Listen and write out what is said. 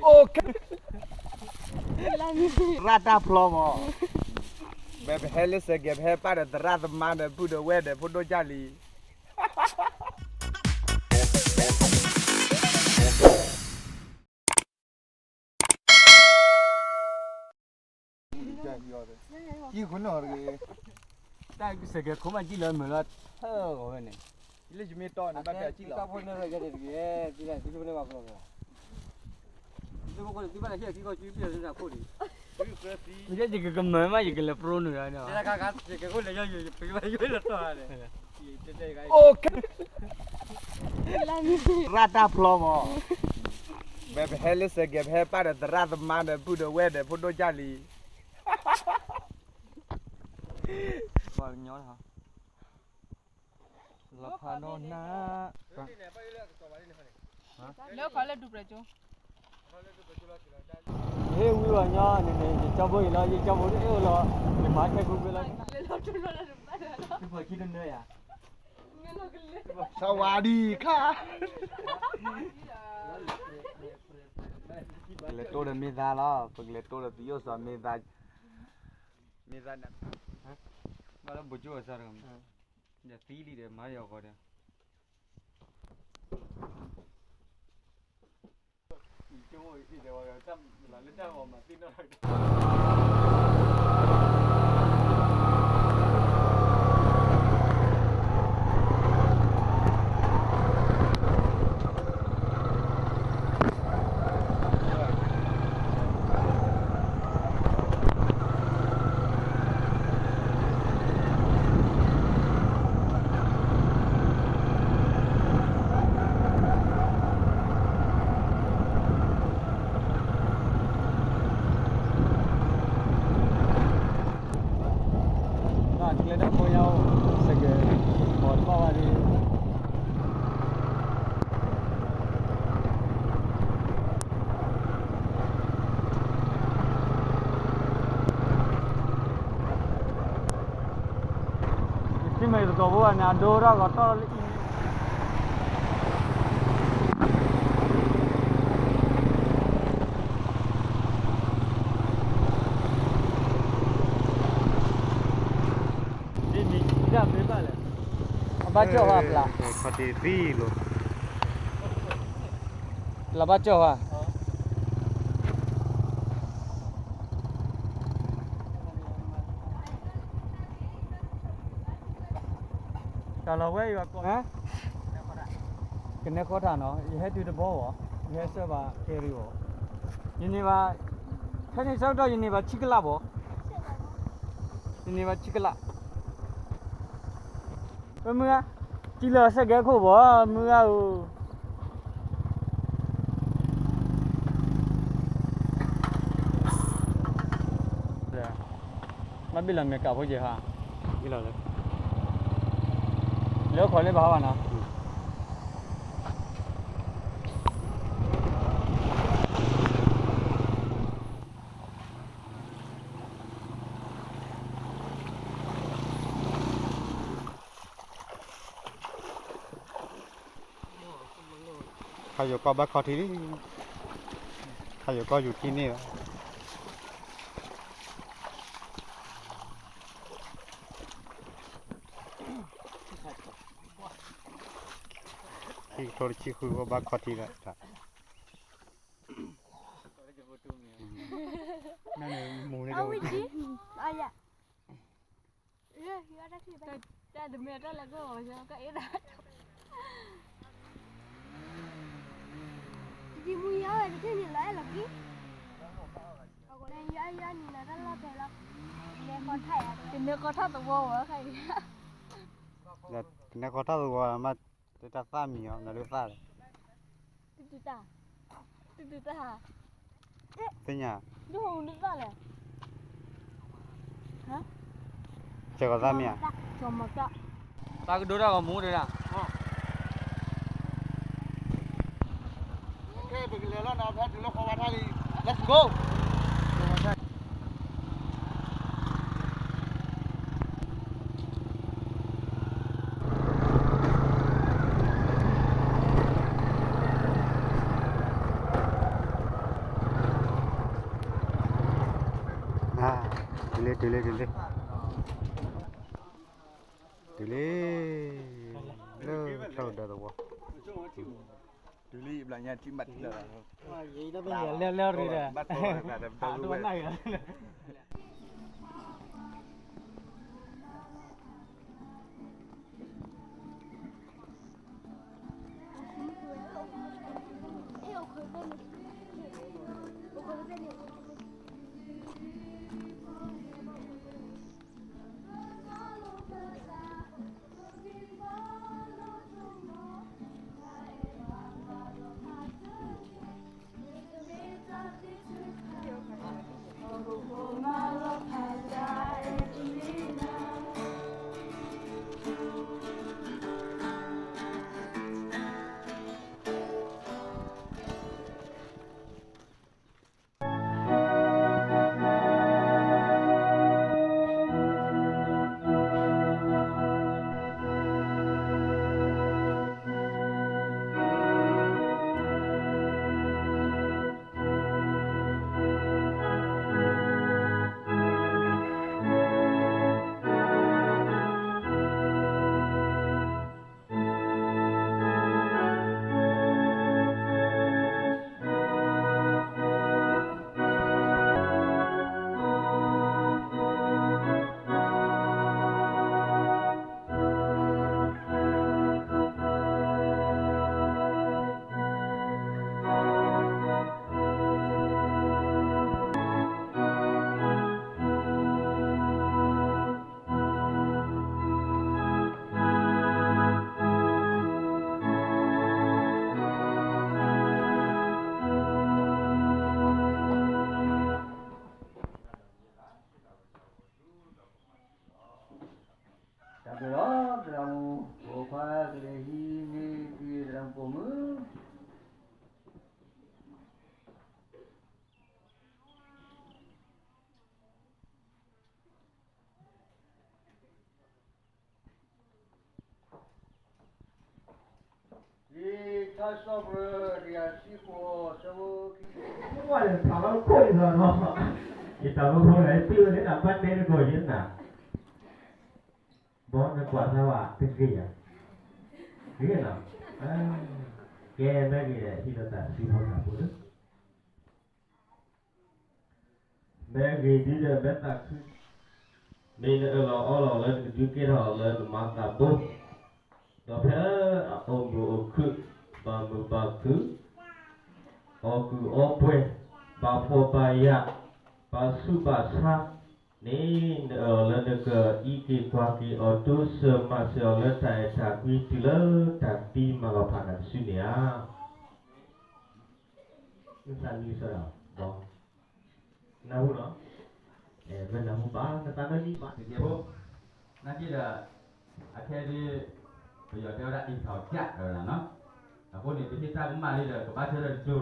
ရၣ်တၢ်ဖျီမး, မ့ၢ်ပဟဲလၢစဲးကဲး ပဟဲပၢ်ဒီးသရၣ်သမါဒီးပုၢ်ဒီးဝဲၢ်ဒီးဖိဒိၣ်ကၢ်လံ. တၢ်စဲးကဲးခိၣ်မးကံၣ်လၢမုာ်လီၤ ထၢဂီၤဝဲန့ၣ်, လၢယမ့ၢ်တီန့ၣ် ဘၣ်တၢ်ကံၣ်လီၤ, ယကကမၢမး ယကလဲၤပျိနုာ်လီၤန့ၣ်, ရၣ်တၢ်ဖျီမး, မ့ၢ်ပဟဲလၢစဲးကဲး ပဟဲပၢ်ဒီးသရၣ်သမါဒီးပုၢ်ဒီးဝဲၢ်ဒီးဖိဒိၣ်ကၢ်လံ. ပှၤကညီလီၤ, လီၤဖးနီၢ်နၢ်, လၢခီလၢဒူပျဲၢ်ကၠိ, ယဟ့ၣ်ဝံၤဘၣ်ညီန့ၣ်န့ၣ် ယကၠီဘိအံၤလီၤ, ယကၠီဘိတအိၣ်လီၤ, ယမၤထဲကူကွံာ်လီၤ, သုပှၤခံတနၢယၤ, စဝၤဒံခါ, ပကလဲၤတိၢ်ဒီးမ့ၢ်သါလီၤ, ပကလဲၤတိၢ်ဒီးပယိၣ်စီၤမ့ၢ်သါ, မ့ၢ်သါန့ၣ်, မ့ၢ်လၢဘိၣ်ကၠိအစၢ်တဂၤ, ယသံလံဒီးမၤယီၤဃီဒီး ကျဲဒီဖိညါအိၣ် စဲးကဲး ပိာ်တဘၣ်ဝဲဒၣ် ယထံၣ်မ့ၢ်တကိးဖိဘၣ်န့ၣ် အဒိထီၣ်ဂီၤထီၣ်လၢအံၤန့ၣ် ဒ်မ့ၢ်ဒၣ်ဖဲဘၣ်လဲၣ်, အဘၣ်ကၠီၣ်ဝါပျၢ်, ခီၣ်တံၢ်သံလိၤ, ပျၢ်ဘၣ်ကၠီၣ်ဝါ တၢ်လီၤဝဲအံၤဘၣ်ကိး, ကနဲဃီထၣ်နီၤ, ယဟဲတုၤတဘီဘၣ်, ယဟဲဆှၢဘၣ်ကဲရံဘၣ်, ယန့ၢ်ဘၣ်, ဖဲန့ၣ်ဆၢကတီၢ်ယန့ၢ်ဘၣ်ဆံကလးဘၣ်, ယန့ၢ်ဘၣ်ဆံကလး, ပမုၢ်ဂၤ, တံၢ်လီၤစဲးကဲးခိၣ်ဘၣ် မုၢ်ဂၤဧၢ မ့ၢ်ဘ့ၣ်လီၤမဲာ်ကးဖိယဲၢ်ဟါ, လၢခီလၢဘၣ်ဟါဘၣ်နီၤ, ခါယိၤကီၢ်ဘၣ်ခီထံလံ, ခါယိၤကီၢ်ယူၤထံန့ၣ်လီၤ, ထံကထိတဆံဃုကီၢ်ဘၣ်ခီထံလီၤ, မူန့ၣ် တၢ်တမ့ၢ်တၢ်လဲၤကီၢ်အံၤ ယမူယဝဲတထံၣ်န့ၣ်လီၤအဲၣ်လီၤကံ, ယအယနံၤနၤတၢ်လီၢ်ဖဲလီၤ, ကနဲဃီထၣ်သဝီဝဲခါအံၤ, ကနဲဃီထၣ်သဝီမး, တၢ်သၣ်မံၤအီၤ နဒိၣ်သၣ်လဲၣ်, တၢ်, တၢ်, သ့ၣ်ညါ, ဒိၣ်သၣ်လဲၣ် စဲကီးသၣ်မ့ၢ်ဧါ, တၢ်ကဒိတၢ်ဂီၤမူဒၣ်, ပကလဲၤလီၤနီၤ ဖဲတုၤလၢဃီဝါထၣ်လံ, Let's go. တုၤလံ တုၤလံ တုၤလံ တုၤလံ လၢချၢၣ်ဒၢသဝီ တုၤလံ ဘျီညါထံၣ်ဘၣ်ထံၣ်လီၤ လၢလၢရံဒီး ဘၣ်တီၢ် တၢ်ဘျုးလီၤ သရၣ်မုၣ် ပိာ်ခွါကလဲၤဟံးန့ၢ်က့ၤသရၣ်မုၣ်ပိာ်မုၣ် လံာ်ထါစီၤပရၢ တကယၤတဆံဃိး အဆၢဖိခံဆံ ဝဲန့ၣ် ထးလီၤခိၣ်အံၤလီၤနီၤ, ယတၢ်ဖိဖိန့ၣ်ပ့ၢ်ဝဲန့ၣ် နဘၣ်တဲတကိးယဲနၤ, ဘီနကွၢ်သးဝဲတဂ့ၤယၤ, ဂ့ၤနီၤ, ကဲမ့ၢ်ဂ့ၤ ဟံးလီၤတၢ်စုဖိတၢ်ဖိလၢ မ့ၢ်ဂ့ၤဒ်ဒီးမ့ၢ်သးခု, မ့ၢ်နအၢၣ်လီၤအီလီၤလၢနကဒုးကဲထီၣ်လၢနမၤသးဘိ, ဒီးဖဲအအိၣ်မုာ်အိၣ်ခုၣ်, ဘၣ်မုာ်ဘၣ်ခုၣ်, အီၣ်ကုၢ်အီပှဲၤ, ဘၣ်ဖှီၣ်ဘၣ်ယာ်, ဘၣ်ဆူးဘၣ်ဆါန့ၣ် နအၢၣ်လီၤလၢနကအံးက့ၤကွၢ်က့ၤအီၤ တိစၢၤမၤစၢၤအီၤလၢတၢ်အဲၣ်တၢ်ကွံတုၤလၢတၢ်သံမၤလီၤဖးနၤတစုန့ၣ်ဧါ. နသးနံၤစၢၤဒၣ်, နၢ်ဟူနီၤ, မ့ၢ်နၢ်ဟူဘၣ် နသးနၢနံၤဘၣ် တကဲဖိ, နာ်က့ဒီး အခဲဒ် ပယီၤတဲဝဲဒၣ် အ့ၣ်ထီၣ်ကၠၣ်ဝဲဒၣ်နီၤ, အဃိန့ၣ် ပဟ့ၣ်တၢ်ကမၣ်လံဒီး ကဘၣ်ဆၢထၢၣ်တကၠိ